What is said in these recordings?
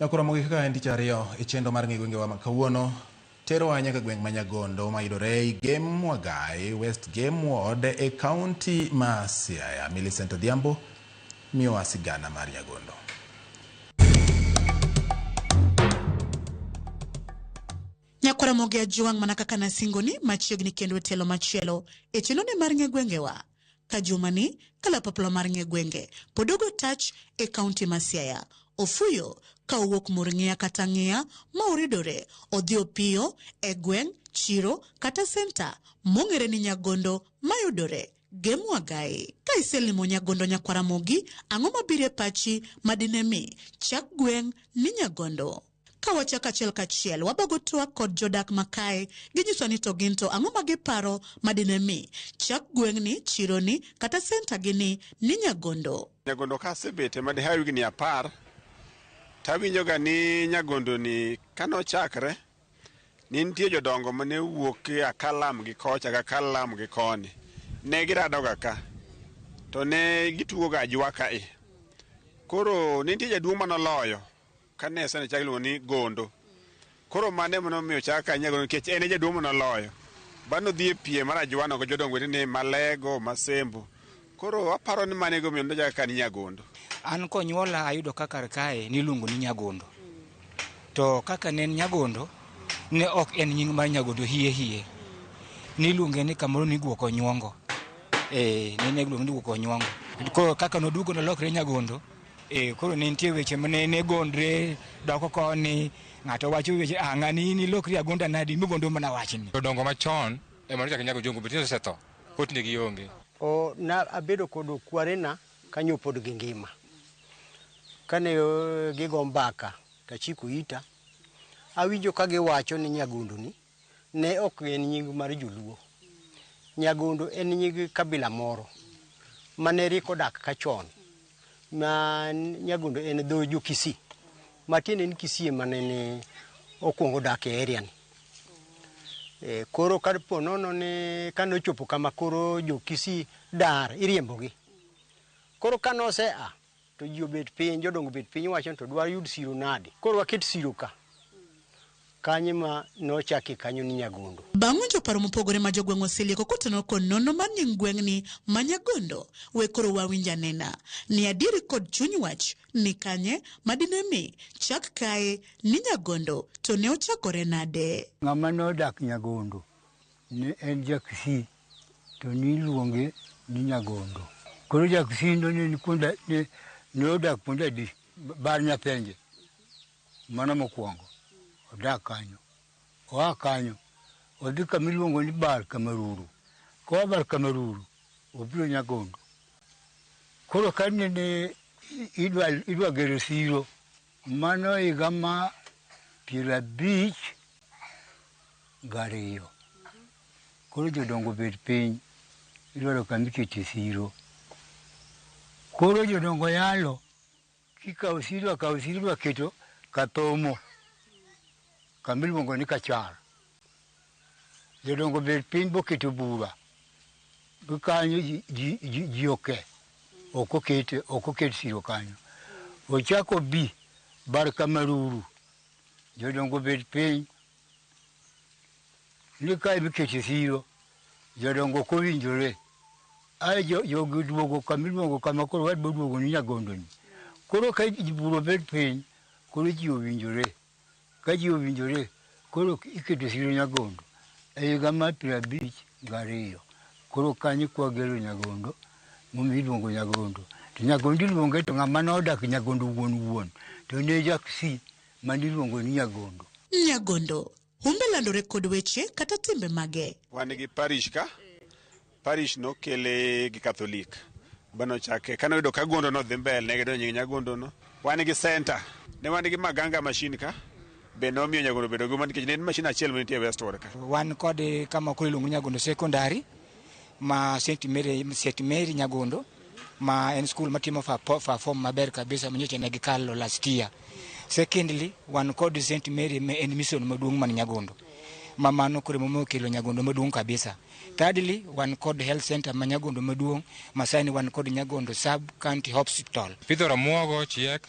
Nyakoro mogik kaka en tich ariyo e chenro mar ng'e gwengewa ma kawuono terowa nyaka gweng' ma Nyagondo mayudore e Gem Wagai, West Gem Ward e kaunti ma Siaya. Millicent Odhiambo miyowa sigana mar Nyagondo. Nyakwara Mogi Ajwang' mana kaka nasingoni machiegni kendo e tielo machielo e chenroni mar ng'e gwengewa. Ka jumani kalapapla mar ng'e gwenge pod ogo tach e kaunti ma Siaya. Ofuyo ka owuok Murng'ia kata Ng'iya ma oridore odhi opiyo e gweng', chiro kata senta mong'ere ni Nyagondo mayudore Gem Wagai. Ka iselimo Nyagondo Nyakwara Mogi, ang'o mabiro e pachi madine mi chak gweng' ni Nyagondo? Ka wachako achiel kachiel, wabago twak kod jodak ma kae, ginyiswa ni to gin to ang'o ma giparo ma dine mi chak gweng'ni, chironi kata senta gi ni ni Nyagondo. Nyagondo ka asebete madihaw higni 10 to awinjoga ni Nyagondo ni kanochakre ne nitie jodongo mane wuok Akalam gi kocha gi Akalam gi koni. Ne giradoga ka to ne gitugoga ajwa kae. Koro ne nitie jaduong' manoloyo kane sani chak iluongo ni Gondo. Koro mano ema nomiyo chak ka Nyagondo nikech en e jaduong' manoloyo. Bang' nodhi e piem mar ajwano gi jodongo wetene Malego, Masembo. Koro aparo ni mano e gimomiyo nochak ka ni Nyagondo. An konyuola ayudo ka kar kae niluongo ni Nyagondo. To kaka ne en Nyagondo, ne ok en nying mar Nyagondo hie hie. Niluonge ni kamoro ni Guok Onyuongo. Ne iluonge ni Guok Onyuongo. Koro kaka noduogo nolokre Nyagondo, koro ne nitie weche mane ne gondre doko koni, ng'ato wacho weche, ah, ng'ani in ilokri agonda nadi, migondo mana wachni. Jodongo machon ema nochako Nyagondo Jongo, bet osetho, koro tinde gionge. O, na abedo kod kwarena kanyo pod gingima. Kane gigo mbaka tachiko ita, awinjo ka giwacho ni Nyagondo ni ne ok en nying mar joluo. Nyagondo en nying kabila moro mane rik odak ka chon. Ma Nyagondo en dho jo Kisii. Matiende ni Kisii ema nene okwongo dak e area ni. Koro kapo nono ni kanochopo kama koro jo Kisii dar iriembogi. Koro kanose a to ji obet piny, jodongo obet piny wacho ni to dwa yud siro nade. Koro waket siro ka. Kanye ma nochaki kanyo ni Nyagondo. Bang' winjo paro mopogore ma jogweng' oselieko kotenore kod nonro mar nying gweng'ni ma Nyagondo, we koro wawinj anena ni adieri kod chuny wach ni kanye ma dine mi chak kae ni Nyagondo to ne ochakore nade. Ng'ama nodak Nyagondo ne en ja Kisii to niluonge ni Nyagondo. Koro ja Kisii no ne ni kuonde, ne odak kuonde adi? Bar Nyapenje. Mano mokwongo. Odak kanyo. Oa kanyo. Odhi kama iluongo ni Bar Kamaruru. Koa Bar Kamaruru, obiro Nyagondo. Koro ka nene idwa gero siro, mano higa ma 52. Koro jodongo obet piny, idwaro kama ikete siro. Koro jodongo yalo, kikawo siro, akawo siro idwa keto Kathomo, kama iluongo ni Kachar. Jodongo obet piny boketo bura. Kanyo ji oke, ok oket siro kanyo. Ochako bi Bar Kamaruru, jodongo obet piny, ni kae mikete siro, jodongo ok owinjore. Ae jogi duogo kama iluongo kama koro wadwa duogo ni Nyagondo ni. Koro ka bura obet piny, koro ji owinjore. Ka ji owinjore, koro iketo siro Nyagondo e higa mar 52. Koro kanyo kwagero Nyagondo, momiyo iluongo Nyagondo. To Nyagondo iluonge to ng'ama nodak Nyagondo wuon wuon, to ne ja Kisii mane iluongo ni Nyagondo. Nyagondo, humbe landore kod weche kata timbe mage. Wan gi parish ka, parish nokele gi Catholic. Bano chake, kane oyudo ka Gondo nodhi mbele, ne gidonjo nying Nyagondo no. Wan gi center, ne wan gi Maganga machine ka, be nomiyo Nyagondo obedo gi nikech ne en machine achiel manitie Westward ka. Wan kod kama koro iluongo ni Nyagondo Secondary ma St. Mary, St. Mary Nyagondo ma en school matimo perform maber kabisa manyocha ne gikalo last year. Secondly, wan kod St. Mary ma en mission maduong' man Nyagondo ma mano koro emomiyo okelo Nyagondo maduong' kabisa. Thirdly, wan kod health center ma Nyagondo maduong' ma sani wan kod Nyagondo Sub County Hospital. Pidho ramuogo chiek,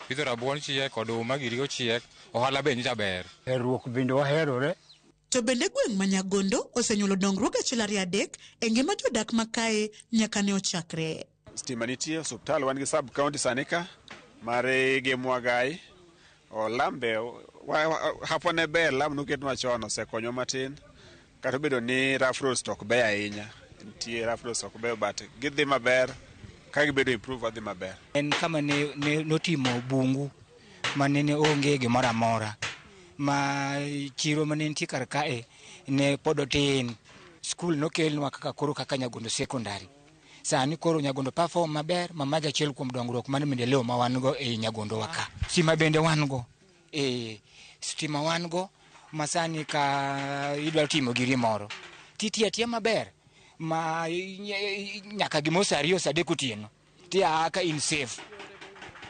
Pidho rabuon chiek, oduma giri ochiek, ohala be nyocha ber. Herruok bende waherore. To bende gweng' ma Nyagondo osenyuolo dongruok achiel ariyo adek e ngima jodak ma kae nyaka ne ochakre. Stima nitie, osiptal wan gi sub county sani ka mar Gem Wagai. Olam be hapwa ne ber, lam noketnwa chon osekonywa matin. Kata obedo ni rough roads to ok beyo ahinya. Nitie rough roads ok beyo but gidhi maber, ka gibedo improve wadhi maber. En kama ne notimo bungu ma ne onge gimoro amora ma chiro mane nitie kar kae ne pod otin. Skul nokelnwa kaka koro kaka Nyagondo Secondary. Sani koro Nyagondo perform maber ma mago achiel kuom dongruok mar maendeleo ma wan go ei Nyagondo wa ka. Stima bende wan go. Stima wan go ma sani ka idwa timo giri moro titiyo atiya maber ma nyaka gimoro sa 2 sa 3 otieno tia ka in safe.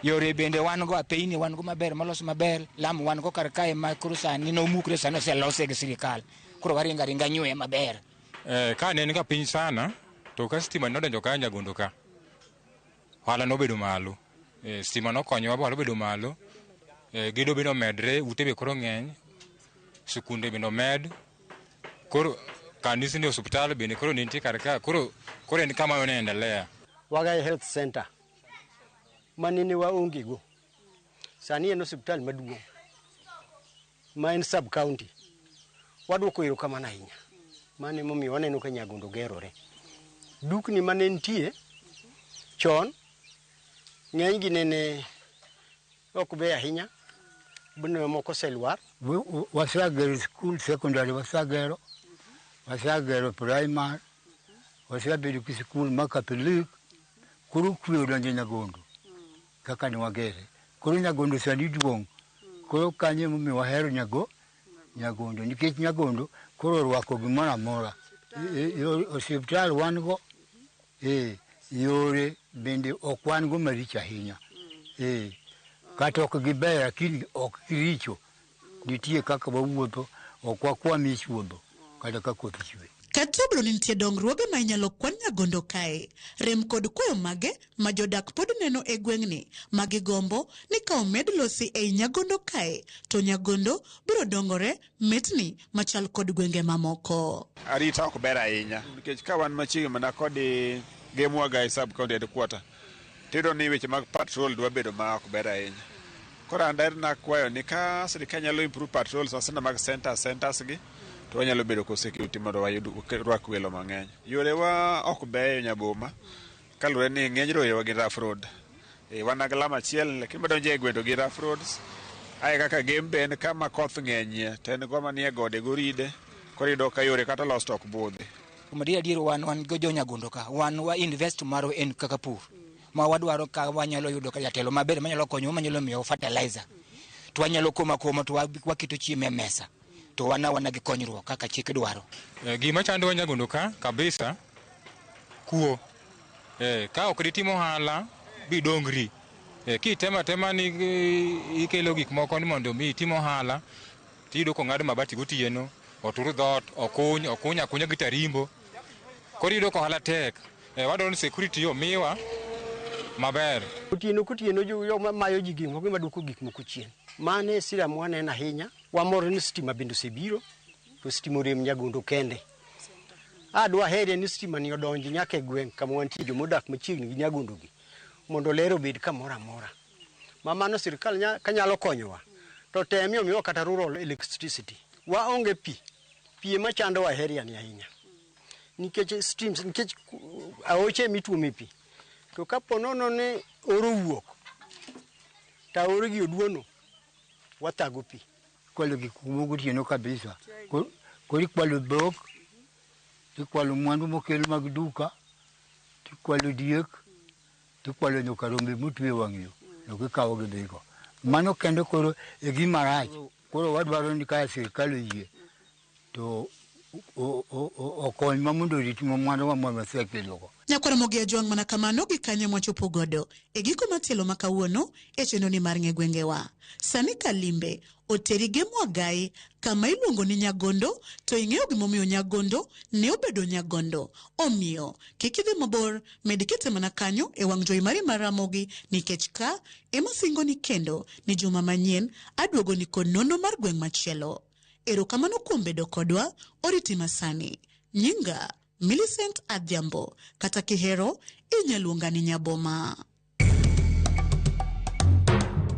Yore bende wan go, apeyni wan go maber molos maber, lam wan go kar kae ma koro sani nomukre sani oselose gi sirikal. Koro waringo aringa nywe maber. Ka ne en ga piny sana, to ka stima nodonjo ka Nyagondo ka, ohala nobedo malo. Stima nokonyowa ba ohala obedo malo, gedo bende omedre, ute be koro ng'eny, sikunde bende omed, koro kanisni osiptal bende koro nitie kar ka, koro en kama onaendelea. Wagai Health Center manene waonge go sani en osiptal maduong' ma en sub county. Waduoko erokamano ahinya. Mano emomiyo waneno ka Nyagondo gerore. Dukni mane nitie chon ng'eny gi nene ok beyo ahinya, moko oselwar. Wasegero skul secondary, wasegero primary, wasebedo gi skul ma Catholic. Koro kwe odonjo Nyagondo kaka ne wagere. Koro Nyagondo sani duong'. Koro kanyo emomiyo wahero Nyagondo nikech Nyagondo koro orwako gimoro amora. Osiptal wan go, yore bende ok wan go maricho ahinya. Kata ok gibeyo lakini ok giricho. Nitie kaka wawuotho, ok wakwam e chuodho kata ka koth chwe. Kata obedo ni nitie dongruoge ma inyalo kwan Nyagondo kae, rem kod kwayo mage ma jodak pod neno e gweng'ni ma gigombo ni ka omed losi ei Nyagondo kae, to Nyagondo biro dongore mitni machal kod gwenge mamoko. Arita ok ber ahinya nikech ka wan machiegni mana kod Gem Wagai sub county headquarter, tiyudo ni weche mag patrol dwa bedo ma ok ber ahinya. Koro an daher nakwayo ni ka sirikal nyalo improve patrols sana mag centers gi, to wanyalo bedo kod security mondo wayud rwak welo mang'eny. Yorewa ok beyo Nyaboma kaluwore ni ng'eny rorewa gin rough road. Wan gi lam achiel lakini madonjo e gwenge gi rough roads. Ae kaka Gem be en kama koth ng'enyie to en goma nie gode goride, koro iyudo ka yore kata olos to ok budhi. Kuom adier adier wan go jo Nyagondo ka wan wa invest marwa en kaka pur ma wadwaro ka wanyalo yudo ka jatelo maber manyalo konyowa manyalo miyowa fertilizer to wanyalo komo akoma to waketo chiemo e mesa to wan awana gi konyruok kaka chik dwaro. Gima chandowa Nyagondo ka kabisa, kuo. Ka ok ditim ohala bidongri. Kitemo atema ni ikelo gik moko ni mondo mi itim ohala, tiyudo kong'ad mabati gotieno, otur dhoot, okuny akunya gi tarimbo. Koro iyudo ka ohala tek. Wadwaro ni security omiwa maber. Otieno kotieno joma mayo ji gik moko ema duoko gik moko chien. Mano e sira mwaneno ahinya. Wamor ni stima bende osebiro, to stima orem Nyagondo kende. Adwaherie ni stima ni odonj nyaka e gweng' kama wantie jomodak machiegni gi Nyagondo gi, mondo ler obed kamoro amora. Ma mano sirikal kanyalo konyowa, to temie omiwa kata rural electricity. Waonge pi, pi ema chandowa e area ni ahinya. Nikech streams, nikech aoche mituome pi. To kapo nono ni oro owuok, to aore gi oduono, wathago pi. Ikwalo gik moko gotieno kabisa. Koro ikwalo dhok, tikwalo mwandu mokel mag duka, tikwalo diek, tikwalo nyaka rombe motwe e wang' yo, to gikawo gidhigo. Mano kende koro e gima rach. Koro wadwaro ni ka sirikal oyie to okonywa mondo oritwa mwanduwa ma wasekelogo. Nyakwar Ramogi Ajwang' mana kamano gi kanyo mwachopo godo e giko mar tielo ma kawuono e chenro ni mar ng'e gwengewa. Sani kalimbe oteri Gem Wagai kama iluongo ni Nyagondo to ing'eyo gimomiyo Nyagondo ne obedo Nyagondo. Omiyo kik idhi mabor, med kete mana kanyo e wang' jowi mari mar Ramogi nikech ka ema singoni kendo ni juma manyien aduogoni kod nonro mar gweng' machielo. Erokamano kuom bedo kodwa, oriti masani. Nyinga Millicent Adhiambo, kata kihero inya luonga ni Nyaboma.